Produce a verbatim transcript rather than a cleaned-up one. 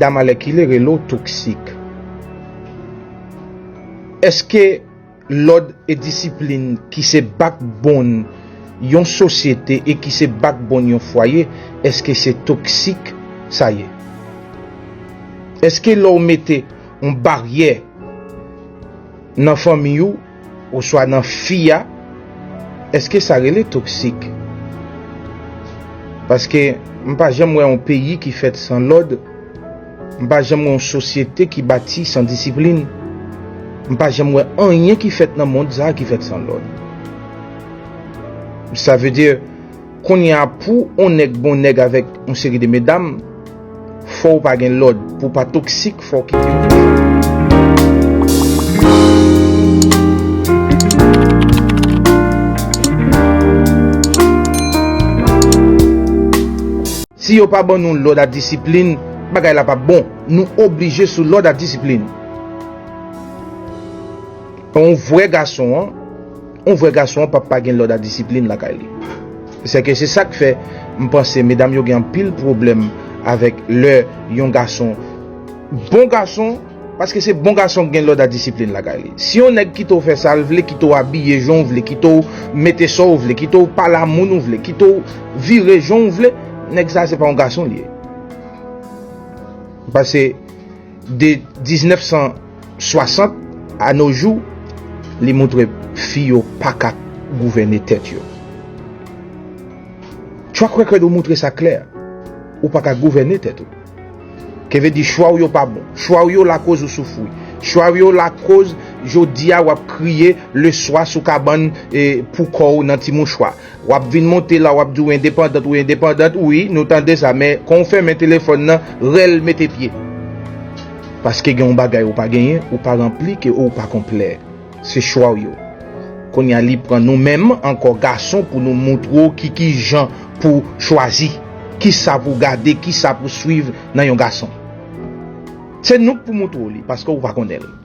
Dam alèkile rele w toksik. Èske lòd e disiplin ki se backbone yon sosyete e ki se backbone yon fwaye, èske se toksik sa ye? Èske lè w mete yon baryè nan fanmi w oswa nan fi a, èske sa rele toksik? Paske m pa janm wè yon peyi ki fèt san lòd, m pa janm wè yon sosyete ki bati san disiplin, m pa janm wè anyen ki fèt nan mond sa a ki fèt san lòd. Sa vle di, kounye a pou on nèg bon nèg avèk yon seri de medam, fò w pa gen lòd. Pou w pa toksik, fò w kite yo. Si yo pa ban nou lòd ak disiplin, bagay la p ap bon. Nou oblije sou lòd ak disiplin. Yon vrè gason an, yon vrè gason an p ap pa gen lòd ak disiplin lakay li. Sèke se sa k fè m panse medam yo gen anpil pwoblèm avèk lè yon gason, bon gason, paske se bon gason k gen lòd ak disiplin lakay li. Si yon nèg kite w fè sa l vle, kite w abiye jan w vle, kite w mete sa w vle, kite w pale a moun ou vle, kite w vire jan w vle, nèg sa se pa yon gason li ye. Paske de diznèf san swasant a no jou, li montre fi yo pa ka gouvène tèt yo. Track record ou montre sa klè. Ou pa ka gouvène tèt ou. Ke vle di chwa w yo pa bon. Chwa w yo lakoz ou soufri. Chwa w yo lakoz jodi a w ap kriye leswa sou kabann e pou kò w nan ti mouchwa. W ap vin monte la, w ap di w endepandant, ou endepandant, wi, nou tande sa, men kan w fèmen telefòn nan, rèl mete pye. Paske gen yon bagay ou pa genyen, ou pa ranpli ke ou pa konplè. Se chwa w yo. Kounye a li pran nou menm ankò gason pou nou moutre w ki ki jan pou chwazi, kisa pou gade, kisa pou swiv nan yon gason. Se nou k pou moutre w li, paske ou pa konnen l.